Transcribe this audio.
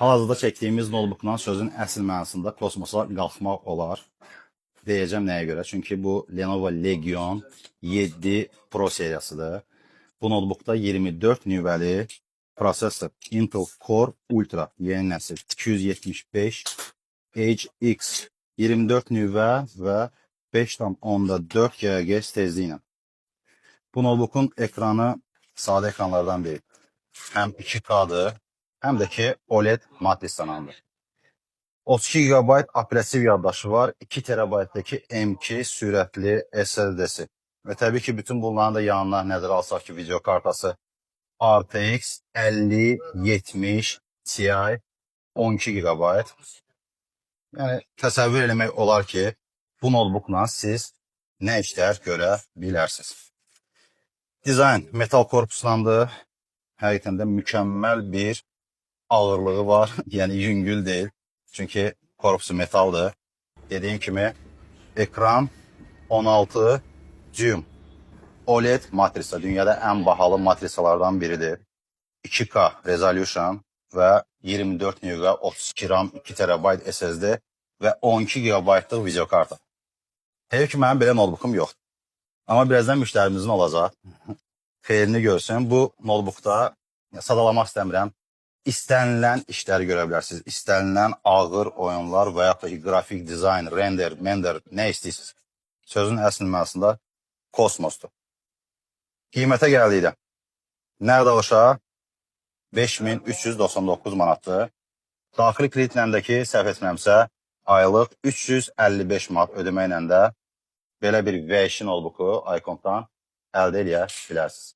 Hal-hazırda çəkdiyimiz notebookla sözün əsl mənasında kosmosa qalxmaq olar. Deyəcəm nəyə görə? Çünki bu Lenovo Legion 7 Pro seriyasıdır. Bu notebookda 24 nüvəli prosesor Intel Core Ultra yeni nəsil 275 HX 24 nüvə və 5,4 GHz tezliyi ilə. Bu notebookun ekranı sadə ekranlardan deyil. Həm 2K-dır, həm də ki OLED matrisalandır. 32 GB operativ yaddaşı var, 2 TB-dakı M2 sürətli SSD-si. Və təbii ki, bütün bunların da yanına nəzərə alsaq ki, video kartası RTX 5070 Ti 12 GB. Yəni təsəvvür eləmək olar ki, bu notebookla siz nə işlər görə bilərsiniz. Dizayn metal korpuslandır. Həqiqətən də mükəmməl bir ağırlığı var. Yəni yüngül deyil. Çünki korpusu metaldır. Dediyim kimi ekran 16 düyüm. OLED matrisa dünyada ən bahalı matrisalardan biridir. 2K resolution və 24 nüvə 32 RAM 2 TB SSD və 12 GB-lıq video karta. Heyf ki, mənim belə notebookum yoxdur. Amma birazdan müştərimizin olacaq. Xeyrini görsün. Bu notebookda sadalamaq istəmirəm. İstənilən işləri görə bilərsiniz. İstənilən ağır oyunlar və yaxud da ki, qrafik dizayn, render, mender nə istəyirsiniz. Sözün əsl mənasında kosmosdur. Qiymətə gəldikdə nəqd alışa 5399 manatdır. Daxili kreditlə də ki, səhv etmirəmsə, aylıq 355 manat ödəməklə də belə bir V2 notebooku iComp-dan əldə eləyə bilərsiniz.